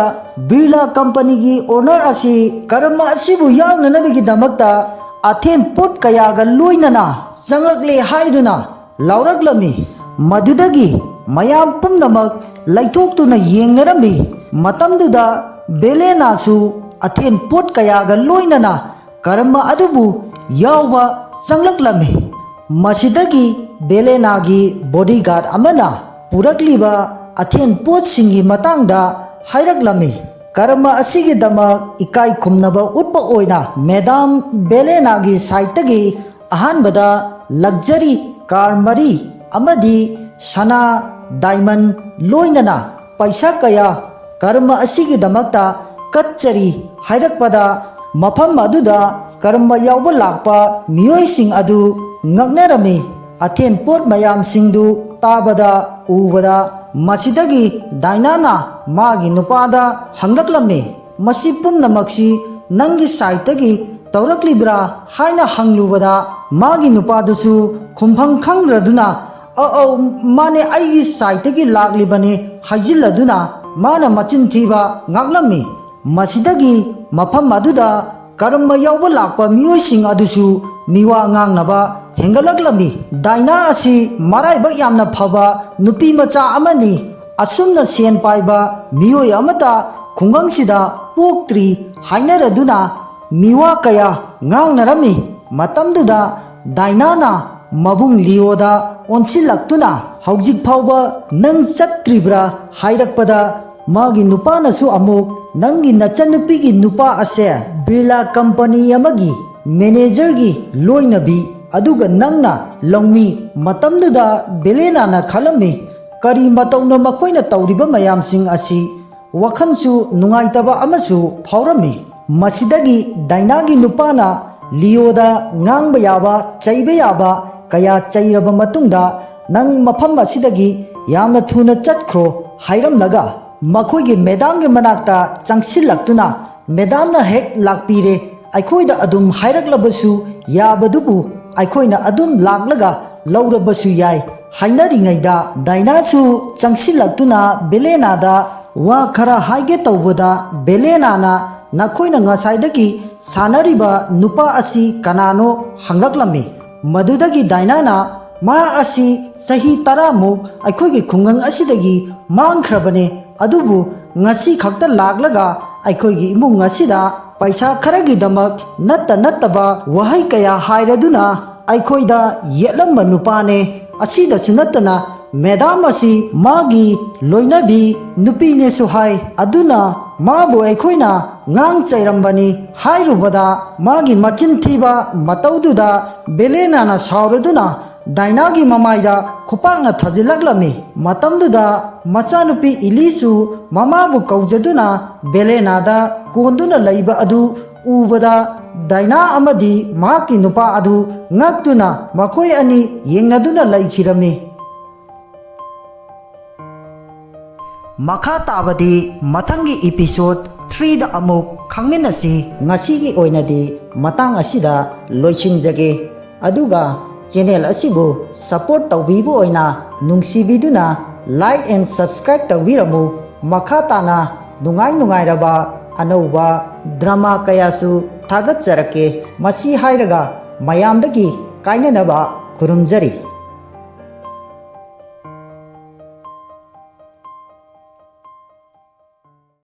ꯕꯤꯔꯂꯥ ꯀꯝꯄꯅꯤꯒꯤ ꯑꯣꯅꯔ ꯑꯁꯤ ꯀꯔꯃ ꯑꯁꯤꯕꯨ ꯌꯥꯎꯅꯅꯕꯒꯤꯗꯃꯛꯇ ꯑꯊꯦꯟ ꯄꯣꯠ ꯀꯌꯥꯒ ꯂꯣꯏꯅꯅ ꯆꯪꯂꯛꯂꯦ ꯍꯥꯏꯗꯨꯅ ꯂꯥꯎꯔꯛꯂꯝꯃꯤ꯫ ꯃꯗꯨꯗꯒꯤ ꯃꯌꯥꯝ ꯄꯨꯝꯅꯃꯛ ꯂꯩꯊꯣꯛꯇꯨꯅ ꯌꯦꯡꯅꯔꯝꯃꯤ꯫ ꯃꯇꯝꯗꯨꯗ ꯕꯦꯂꯦꯅꯥꯁꯨ ꯑꯊꯦꯟ ꯄꯣꯠ ꯀꯌꯥꯒ ꯂꯣꯏꯅꯅ ꯀꯔꯃ ꯑꯗꯨꯕꯨ ꯌꯥꯎꯕ ꯆꯪꯂꯛꯂꯝꯃꯤ꯫ ꯃꯁꯤꯗꯒꯤ ꯕꯦꯂꯦꯅꯥꯒꯤ ꯕꯣꯗꯤꯒꯥꯔꯗ ꯑꯃꯅ ꯄꯨꯔꯛꯂꯤꯕ ꯑꯊꯦꯟ ꯄꯣꯠꯁꯤꯡꯒꯤ ꯃꯇꯥꯡꯗ ꯍꯥꯏꯔꯛꯂꯝꯃꯤ꯫ ꯀꯔꯃ ꯑꯁꯤꯒꯤꯗꯃꯛ ꯏꯀꯥꯏ ꯈꯨꯝꯅꯕ ꯎꯠꯄ ꯑꯣꯏꯅ ꯃꯦꯗꯥꯝ ꯕꯦꯂꯦꯅꯥꯒꯤ ꯁꯥꯏꯠꯇꯒꯤ ꯑꯍꯥꯟꯕꯗ ꯂꯛꯖꯔꯤ ꯀꯥꯔ ꯃꯔꯤ ꯑꯃꯗꯤ ꯁꯅꯥ, ꯗꯥꯏꯃꯟ ꯂꯣꯏꯅꯅ ꯄꯩꯁꯥ ꯀꯌꯥ ꯀꯔꯃ ꯑꯁꯤꯒꯤꯗꯃꯛꯇ ꯀꯠꯆꯔꯤ ꯍꯥꯏꯔꯛꯄꯗ, ꯃꯐꯝ ꯑꯗꯨꯗ ꯀꯔꯃ ꯌꯥꯎꯕ ꯂꯥꯛꯄ ꯃꯤꯑꯣꯏꯁꯤꯡ ꯑꯗꯨ ꯉꯛꯅꯔꯝꯃꯤ꯫ ꯑꯊꯦꯟ ꯄꯣꯠ ꯃꯌꯥꯝꯁꯤꯡꯗꯨ ꯇꯥꯕꯗ, ꯎꯕꯗ, ꯃꯁꯤꯗꯒꯤ ꯗꯥꯏꯅꯥꯅ ꯃꯥꯒꯤ ꯅꯨꯄꯥꯗ ꯍꯪꯂꯛꯂꯝꯃꯤ, "ꯃꯁꯤ ꯄꯨꯝꯅꯃꯛꯁꯤ ꯅꯪꯒꯤ ꯁꯥꯏꯠꯇꯒꯤ ꯇꯧꯔꯛꯂꯤꯕ꯭ꯔꯥ?" ꯍꯥꯏꯅ ꯍꯪꯂꯨꯕꯗ, ꯃꯥꯒꯤ ꯅꯨꯄꯥꯗꯨꯁꯨ ꯈꯨꯝꯐꯝ ꯈꯪꯗ꯭ꯔꯗꯨꯅ, "ꯑ, ꯑꯧ, ꯃꯥꯅꯦ, ꯑꯩꯒꯤ ꯁꯥꯏꯠꯇꯒꯤ ꯂꯥꯛꯂꯤꯕꯅꯤ" ꯍꯥꯏꯖꯤꯜꯂꯗꯨꯅ ꯃꯥꯅ ꯃꯆꯤꯟ ꯊꯤꯕ ꯉꯥꯛꯂꯝꯃꯤ꯫ ꯃꯁꯤꯗꯒꯤ ꯃꯐꯝ ꯑꯗꯨꯗ ꯀꯔꯝꯕ ꯌꯥꯎꯕ ꯂꯥꯛꯄ ꯃꯤꯑꯣꯏꯁꯤꯡ ꯑꯗꯨꯁꯨ ꯃꯤꯋꯥ ꯉꯥꯡꯅꯕ ꯍꯦꯟꯒꯠꯂꯛꯂꯝꯃꯤ꯫ ꯗꯥꯏꯅꯥ ꯑꯁꯤ ꯃꯔꯥꯏꯕꯛ ꯌꯥꯝꯅ ꯐꯕ ꯅꯨꯄꯤ ꯃꯆꯥ ꯑꯃꯅꯤ꯫ ꯑꯁꯨꯝꯅ ꯁꯦꯟ ꯄꯥꯏꯕ ꯃꯤꯑꯣꯏ ꯑꯃꯠꯇ ꯈꯨꯡꯒꯪꯁꯤꯗ ꯄꯣꯛꯇ꯭ꯔꯤ ꯍꯥꯏꯅꯔꯗꯨꯅ ꯃꯤꯋꯥ ꯀꯌꯥ ꯉꯥꯡꯅꯔꯝꯃꯤ꯫ ꯃꯇꯝꯗꯨꯗ ꯗꯥꯏꯅꯥꯅ ꯃꯕꯨꯡ ꯂꯤꯑꯣꯗ ꯑꯣꯟꯁꯤꯜꯂꯛꯇꯨꯅ, "ꯍꯧꯖꯤꯛ ꯐꯥꯎꯕ ꯅꯪ ꯆꯠꯇ꯭ꯔꯤꯕ꯭ꯔꯥ?" ꯍꯥꯏꯔꯛꯄꯗ, ꯃꯥꯒꯤ ꯅꯨꯄꯥꯅꯁꯨ ꯑꯃꯨꯛ, "ꯅꯪꯒꯤ ꯅꯆꯟꯅꯨꯄꯤꯒꯤ ꯅꯨꯄꯥ ꯑꯁꯦ ꯕꯤꯔꯂꯥ ꯀꯝꯄꯅꯤ ꯑꯃꯒꯤ ꯃꯦꯅꯦꯖꯔꯒꯤ ꯂꯣꯏꯅꯕꯤ, ꯑꯗꯨꯒ ꯅꯪꯅ ꯂꯧꯃꯤ, ꯃꯇꯝꯗꯨꯗ ꯕꯦꯂꯦꯅꯥꯅ ꯈꯜꯂꯝꯃꯤ, "ꯀꯔꯤ ꯃꯇꯧꯅꯣ ꯃꯈꯣꯏꯅ ꯇꯧꯔꯤꯕ ꯃꯌꯥꯝꯁꯤꯡ ꯑꯁꯤ?" ꯋꯥꯈꯜꯁꯨ ꯅꯨꯡꯉꯥꯏꯇꯕ ꯑꯃꯁꯨ ꯐꯥꯎꯔꯝꯃꯤ꯫ ꯃꯁꯤꯗꯒꯤ ꯗꯥꯏꯅꯥꯒꯤ ꯅꯨꯄꯥꯅ ꯂꯤꯑꯣꯗ ꯉꯥꯡꯕ ꯌꯥꯕ, ꯆꯩꯕ ꯌꯥꯕ ꯀꯌꯥ ꯆꯩꯔꯕ ꯃꯇꯨꯡꯗ, "ꯅꯪ ꯃꯐꯝ ꯑꯁꯤꯗꯒꯤ ꯌꯥꯝꯅ ꯊꯨꯅ ꯆꯠꯈ꯭ꯔꯣ" ꯍꯥꯏꯔꯝꯂꯒ, ꯃꯈꯣꯏꯒꯤ ꯃꯦꯗꯥꯝꯒꯤ ꯃꯅꯥꯛꯇ ꯆꯪꯁꯤꯜꯂꯛꯇꯨꯅ, "ꯃꯦꯗꯥꯝꯅ ꯍꯦꯛ ꯂꯥꯛꯄꯤꯔꯦ, ꯑꯩꯈꯣꯏꯗ ꯑꯗꯨꯝ ꯍꯥꯏꯔꯛꯂꯕꯁꯨ ꯌꯥꯕꯗꯨꯕꯨ, ꯑꯩꯈꯣꯏꯅ ꯑꯗꯨꯝ ꯂꯥꯛꯂꯒ ꯂꯧꯔꯕꯁꯨ ꯌꯥꯏ" ꯍꯥꯏꯅꯔꯤꯉꯩꯗ, ꯗꯥꯏꯅꯥꯁꯨ ꯆꯪꯁꯤꯜꯂꯛꯇꯨꯅ ꯕꯦꯂꯦꯅꯥꯗ ꯋꯥ ꯈꯔ ꯍꯥꯏꯒꯦ ꯇꯧꯕꯗ, ꯕꯦꯂꯦꯅꯥꯅ ꯅꯈꯣꯏꯅ ꯉꯁꯥꯏꯗꯒꯤ ꯁꯥꯟꯅꯔꯤꯕ ꯅꯨꯄꯥ ꯑꯁꯤ ꯀꯅꯥꯅꯣ ꯍꯪꯂꯛꯂꯝꯃꯤ꯫ ꯃꯗꯨꯗꯒꯤ ꯗꯥꯏꯅꯥꯅ, "ꯃꯍꯥꯛ ꯑꯁꯤ ꯆꯍꯤ ꯇꯔꯥꯃꯨꯛ ꯑꯩꯈꯣꯏꯒꯤ ꯈꯨꯡꯒꯪ ꯑꯁꯤꯗꯒꯤ ꯃꯥꯡꯈ꯭ꯔꯕꯅꯦ, ꯑꯗꯨꯕꯨ ꯉꯁꯤ ꯈꯛꯇ ꯂꯥꯛꯂꯒ ꯑꯩꯈꯣꯏꯒꯤ ꯏꯃꯨꯡ ꯑꯁꯤꯗ ꯄꯩꯁꯥ ꯈꯔꯒꯤꯗꯃꯛ ꯅꯠꯇ ꯅꯠꯇꯕ ꯋꯥꯍꯩ ꯀꯌꯥ ꯍꯥꯏꯔꯗꯨꯅ ꯑꯩꯈꯣꯏꯗ ꯌꯦꯠꯂꯝꯕ ꯅꯨꯄꯥꯅꯦ꯫ ꯑꯁꯤꯗꯁꯨ ꯅꯠꯇꯅ ꯃꯦꯗꯥꯝ ꯑꯁꯤ ꯃꯥꯒꯤ ꯂꯣꯏꯅꯕꯤ ꯅꯨꯄꯤꯅꯦꯁꯨ ꯍꯥꯏ꯫ ꯑꯗꯨꯅ ꯃꯥꯕꯨ ꯑꯩꯈꯣꯏꯅ ꯉꯥꯡ ꯆꯩꯔꯝꯕꯅꯤ" ꯍꯥꯏꯔꯨꯕꯗ, ꯃꯥꯒꯤ ꯃꯆꯤꯟ ꯊꯤꯕ ꯃꯇꯧꯗꯨꯗ ꯕꯦꯂꯦꯅꯥꯅ ꯁꯥꯎꯔꯗꯨꯅ ꯗꯥꯏꯅꯥꯒꯤ ꯃꯃꯥꯏꯗ ꯈꯨꯄꯥꯛꯅ ꯊꯥꯖꯤꯜꯂꯛꯂꯝꯃꯤ꯫ ꯃꯇꯝꯗꯨꯗ ꯃꯆꯥꯅꯨꯄꯤ ꯏꯂꯤꯁꯨ ꯃꯃꯥꯕꯨ ꯀꯧꯖꯗꯨꯅ ꯕꯦꯂꯦꯅꯥꯗ ꯀꯣꯟꯗꯨꯅ ꯂꯩꯕ ꯑꯗꯨ ꯎꯕꯗ, ꯗꯥꯏꯅꯥ ꯑꯃꯗꯤ ꯃꯍꯥꯛꯀꯤ ꯅꯨꯄꯥ ꯑꯗꯨ ꯉꯛꯇꯨꯅ ꯃꯈꯣꯏ ꯑꯅꯤ ꯌꯦꯡꯅꯗꯨꯅ ꯂꯩꯈꯤꯔꯝꯃꯤ꯫ ꯃꯈꯥ ꯇꯥꯕꯗꯤ ꯃꯊꯪꯒꯤ episode threeꯗ ꯑꯃꯨꯛ ꯈꯪꯃꯤꯟꯅꯁꯤ꯫ ꯉꯁꯤꯒꯤ ꯑꯣꯏꯅꯗꯤ ꯃꯇꯥꯡ ꯑꯁꯤꯗ ꯂꯣꯏꯁꯤꯟꯖꯒꯦ꯫ ꯑꯗꯨꯒ channel ꯑꯁꯤꯕꯨ support ꯇꯧꯕꯤꯕ ꯑꯣꯏꯅ ꯅꯨꯡꯁꯤꯕꯤꯗꯨꯅ like and subscribe ꯇꯧꯕꯤꯔꯝꯃꯨ꯫ ꯃꯈꯥ ꯇꯥꯅ ꯅꯨꯡꯉꯥꯏ ꯅꯨꯡꯉꯥꯏꯔꯕ ꯑꯅꯧꯕ drama ꯀꯌꯥꯁꯨ ꯊꯥꯒꯠꯆꯔꯛꯀꯦ꯫ ꯃꯁꯤ ꯍꯥꯏꯔꯒ ꯃꯌꯥꯝꯗꯒꯤ ꯀꯥꯏꯅꯅꯕ ꯈꯨꯔꯨꯝꯖꯔꯤ꯫